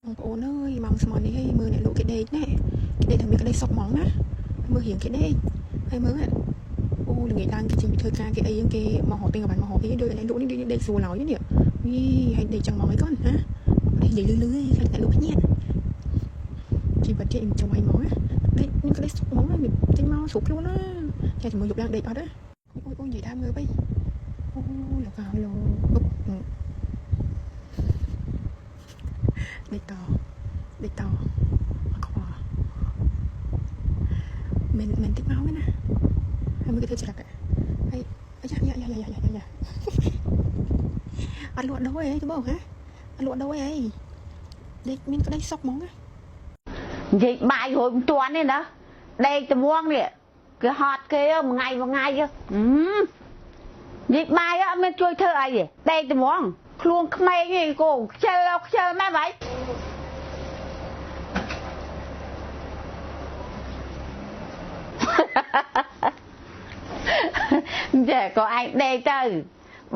បងប្អូនអើយម៉ោងស្មន់នេះឯងមើលអ្នកលក់គេដេកណែគេដេកតែមានក្តីសុខហ្មងណាមើលរៀងគេដេកហើយមើលអូល្ងាចឡើងគេចេញពីធ្វើការគេអីហ្នឹងគេមករកទិញអីវ៉ាន់មករកអីដូចអ្នកលក់នេះដូចដេកស្រួលឡើយនេះវីហើយដេកចឹងហ្មងអីកូនហ៎និយាយលឺលឺឯងឃើញអ្នកលក់ភ្ញាក់ជីវិតគេ enjoy ហ្មងណាដេកមានក្តីសុខហ្មងវាចេញមកស្រួលខ្លួនណាចេះតែមើលយប់ឡើងដេកអត់ណាអូយអូយនិយាយដើមងើបអីអូលោកអើលោកដេកតដេកតអត់ខ្វល់មិនមិនតិចមកណាហើយមើលគេធ្វើច្រឹកហើយអាយ៉ាយ៉ាយ៉ាយ៉ាយ៉ាយ៉ាអត់លក់ដូរអីទៅបងហ៎អត់លក់ដូរអីដេកមានក្តីសុខហ្មងណា និយាយបាយរួចមិនទាន់ទេណាដេកត្មងនេះគេហត់គេមួយថ្ងៃមួយថ្ងៃហឹមនិយាយបាយអត់មានជួយធ្វើអីទេដេកត្មងខ្លួនក្មេងឯងគោខ្ជិលខ្ជិលម៉ែហ្មងចេះក៏ឯងដេកទៅ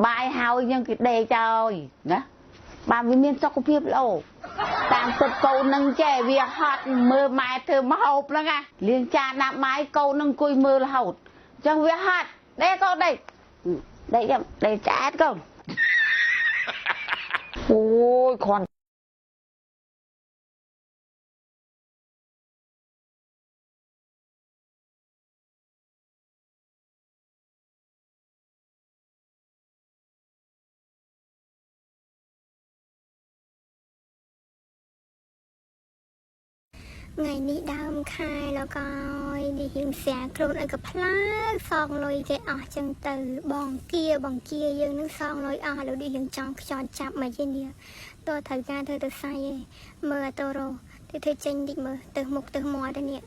បាយហើយហ្នឹងគេដេកទៅណាបានវាមានសុខភាពល្អតាមពិតកូននឹងចេះវាហត់មើលម៉ែធ្វើម្ហូបហ្នឹងណាលាងចានដាក់បាយកូននឹងអង្គុយមើលរហូតអញ្ចឹងវាហត់ដេកកូនដេកដេកដេកឆ្អែតកូន អូយគ្រាន់ ថ្ងៃនេះដើមខែแล้วក៏នេះរៀងស្រាខ្លួនឲ្យក៏ផ្លើកសងលុយគេអស់ចឹងទៅបងគៀបងគៀយើងនឹងសងលុយអស់ឥឡូវនេះយើងចង់ខ្យល់ចាប់មកជានេះតើត្រូវការធ្វើទៅសៃឯងមើលអតូរ៉ូទៅធ្វើចេញតិចមើលទៅមុខទៅមាត់ទៅនេះ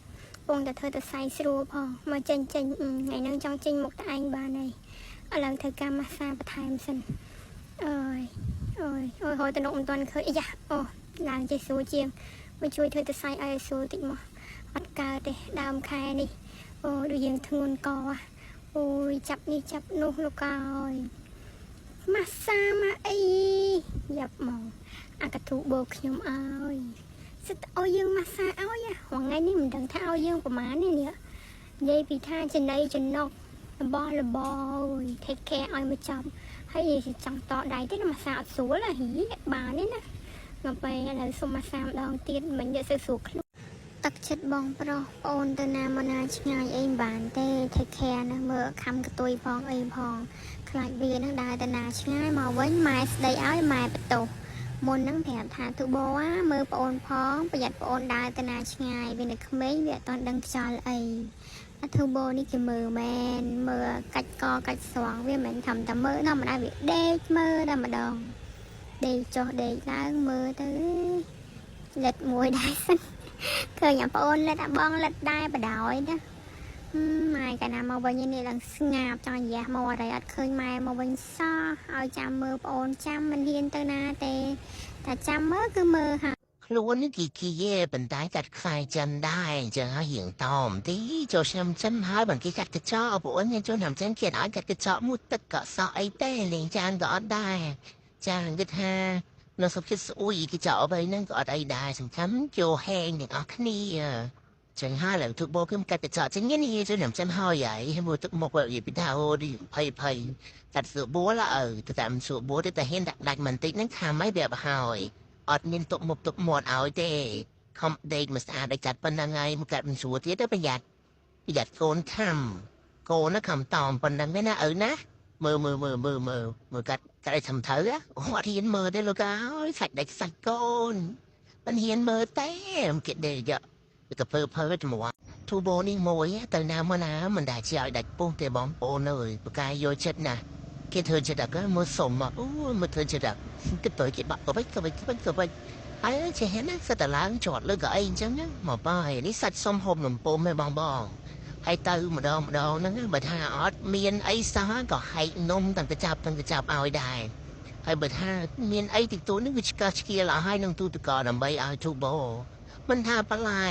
ពងតែធ្វើទៅសៃស្រួលផងមកចេញចេញថ្ងៃហ្នឹងចង់ចេញមុខតែឯងបានហើយឥឡូវត្រូវការម៉ាស្សាបន្ថែមសិនអើយអូយអូយហូរទៅនុកមិនទាន់ឃើញអាយ៉ាអូឡើងចេះស្រួលជាង មកជួយធ្វើទៅសៃឲ្យស្រួលតិចមកអត់កើតទេដើមខែនេះអូដូចយើងធ្ងន់កអូយចាប់នេះចាប់នោះលោកអើយម៉ាសាម៉ាអីយ៉ាប់មកអាកធូបោខ្ញុំអើយសិតឲ្យយើងម៉ាសាឲ្យហងៃនេះមិនដឹងថាឲ្យយើងប្រហែលនេះនេះនិយាយពីថាចំណៃចំណុករបស់របរ take care ឲ្យមកចំហើយចង់តដៃទេម៉ាសាអត់ស្រួលហីបានទេណា មកពេលឥឡូវសុំមកសាម្ដងទៀតមិនយកទៅស្រួលខ្លួនទឹកចិត្តបងប្រុសប្អូនទៅណាមកណាឆ្ងាយអីមិនបានទេ take care ណាមើលខំកតុយផងអីផងខ្លាចវានឹងដើរទៅណាឆ្ងាយមកវិញម៉ែស្ដីឲ្យម៉ែបន្ទោសមុនហ្នឹងប្រាប់ថាទូបោអាមើលប្អូនផងប្រយ័ត្នប្អូនដើរទៅណាឆ្ងាយវានៅក្មេងវាអត់ទាន់ដឹងខ្យល់អីអាទូបោនេះគេមើលមែនមើលកាច់កកាច់ស្រង់វាមិនមែនធំតែមើលធម្មតាវាដេកមើលតែម្ដង ដេកចុះដេកឡើងមើលទៅលិតមួយដែរសិនឃើញអាប្អូនលិតអាបងលិតដែរបដ ாய் ណាម៉ែកាលណាមកវិញនេះឡើងស្ងាបចង់យ៉ាស់មកអីអត់ឃើញម៉ែមកវិញសោះឲ្យចាំមើលប្អូនចាំមិនហ៊ានទៅណាទេតែចាំមើលគឺមើលហើយ ខ្លួននេះគីគីយេប៉ុន្តែកាត់ខ្សែចិនដែរអញ្ចឹងហើយរៀងតមទីចូលឆ្នាំចិនហើយបានគេកាត់កញ្ចក់បងអូនចូលឆ្នាំចិនគេឲ្យកាត់កញ្ចក់មួយទឹកក៏សក់អីទេលេងចានក៏អត់ដែរចាគិតថានៅសុខចិត្តស្អួយកញ្ចក់អ្វីហ្នឹងក៏អត់អីដែរសំខាន់ចូលហែងទាំងអស់គ្នាចឹងហើយឡើងទុកបោខ្ញុំកាត់កញ្ចក់ចឹងនេះចូលឆ្នាំចិនហើយហើយមួយទឹកមកវាពីថាអូឌីភ័យភ័យកាត់សួរបួលអើទៅតាមសួរបួលទៅតែហ៊ានដាក់ដាច់បន្តិចហ្នឹងខាំហើយវាហើយ អត់មានទុកមុខទុកមាត់ឲ្យទេខំដេកមកស្អាតឲ្យចាត់ប៉ុណ្ណឹងហើយមកកាត់មិនស្រួលទៀតទេប្រយ័ត្នប្រយ័ត្នកូនខំកូនណាខំតอมប៉ុណ្ណឹងទេណាឪណាមើលមើលមើលមើលមើលមើលកាត់កាត់ឲ្យធំត្រូវអូអត់ហ៊ានមើលទេលោកអើយសាច់ដាច់សាច់កូនមិនហ៊ានមើលទេគេដេកវាក៏ភើភើទៅមកទូបូនេះមួយទៅណាមកណាមិនដែលជាឲ្យដាច់ពុះទេបងប្អូនអើយបកាយយកចិត្តណាគេធ្វើចិត្តដល់មើលសុំមកអូមើលធ្វើចិត្តដល់គេទៅគេបាក់ក៏វិញក៏វិញក៏វិញក៏វិញហើយចេះណាសិតតែឡើងជាប់លើកៅអីអញ្ចឹងមកបាយនេះសាច់សុំហូបនំពុំឯងបងបងហើយទៅម្ដងម្ដងហ្នឹងបើថាអត់មានអីសោះក៏ហែកនំតាំងទៅចាប់តាំងទៅចាប់ឲ្យដែរហើយបើថាមានអីតិចតួចហ្នឹងវាឆ្កឹះឆ្កៀលអស់ហើយនឹងទូតកដើម្បីឲ្យទូបោមិនថាបន្លែ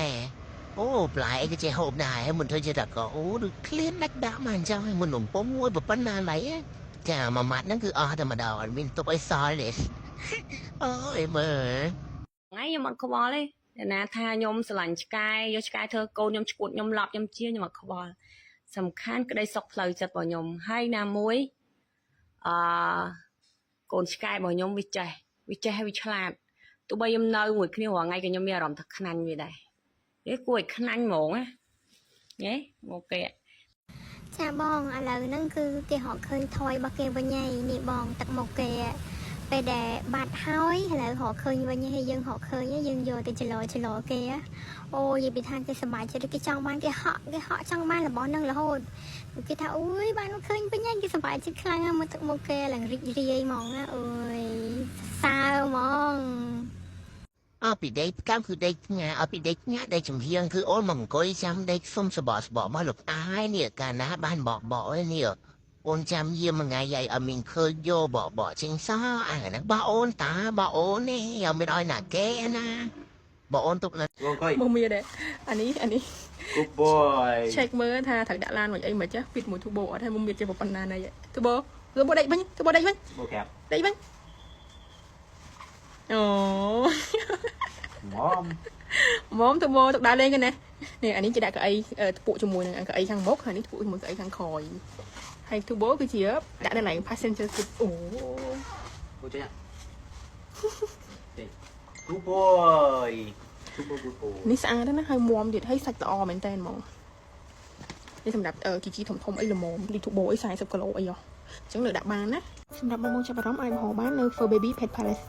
អូបន្លែអីក៏ចេះហូបដែរមិនធ្វើចេះតែក៏អូដូចឃ្លានដាច់ដាក់មកអញ្ចឹងហើយមុននំពុំមួយប៉ុណ្ណាឡៃចាមួយម៉ាត់ហ្នឹងគឺអស់តែម្ដងអត់មានទុកអីសល់ទេអូយមើល ថ្ងៃខ្ញុំអត់ខ្វល់ទេអ្នកណាថាខ្ញុំស្រឡាញ់ឆ្កែយកឆ្កែធ្វើកូនខ្ញុំឈួតខ្ញុំឡប់ខ្ញុំជាខ្ញុំអត់ខ្វល់សំខាន់ក្តីសុខផ្លូវចិត្តរបស់ខ្ញុំហើយណាមួយអឺកូនឆ្កែរបស់ខ្ញុំវាចេះវាចេះហើយវាឆ្លាតទោះបីខ្ញុំនៅមួយគ្នារាល់ថ្ងៃក៏ខ្ញុំមានអារម្មណ៍ថាខ្នាញ់វាដែរវាគួរឲ្យខ្នាញ់ហ្មងណាញ៉េមកគេ ចាបងឥឡូវហ្នឹងគឺគេរកឃើញថយរបស់គេវិញហើយនេះបងទឹកមុខគេពេលដែលបាត់ហើយឥឡូវរកឃើញវិញហើយយើងរកឃើញហើយយើងយកទៅចលោចលោគេអូនិយាយពីថាគេសប្បាយចិត្តគេចង់បានគេហក់គេហក់ចង់បានរបស់ហ្នឹងរហូតគេថាអូយបានឃើញវិញហើយគេសប្បាយចិត្តខ្លាំងណាស់មើលទឹកមុខគេឡើងរីករាយហ្មងណាអូយសើហ្មង អពីដេកផ្កាំគឺដេកផ្ងាអពីដេកផ្ងាដេកចំហៀងគឺអូនមកអង្គុយចាំដេកសុំសបកសបកមកលោកអាយនេះកាលណាបានបកបកឯនេះអូនចាំយាមមួយថ្ងៃយាយអត់មានឃើញយកបកបកចេញសោះអាហ្នឹងបោះអូនតាបោះអូននេះអត់មានឲ្យណាគេណាបោះអូនទុកនៅ បងអង្គុយ មកមានដែរអានេះអានេះ Good boy. ឆែកមើលថាត្រូវដាក់ឡានមួយអីមិនចាស់ពីតមួយទូបូអត់ហើយមកមានចេះប៉ុណ្ណាណៃទូបូទូបូដេកវិញទូបូដេកវិញ បូកាប់ ដេកវិញអូ ម មុំទូបូទុកដើរលេងกันណានេះអានេះគេដាក់កៅអីថ្ពួកជាមួយនឹងកៅអីខាងមុខហើយនេះថ្ពួកជាមួយកៅអីខាងក្រោយហើយទូបូគឺជាដាក់នៅកន្លែង passenger seat អូ បូចេញ Good boy. Super good boy. នេះស្អាតណាស់ហើយមុំទៀតហើយសាច់ល្អមែនតើហ្មងនេះសម្រាប់ជីជីធំធំអីល្មមដូចទូបូអី40គីឡូអីហ៎អញ្ចឹងលើដាក់បានណាសម្រាប់បងៗចាប់អារម្មណ៍អាចមករកបាននៅ Fur Baby Pet Palace.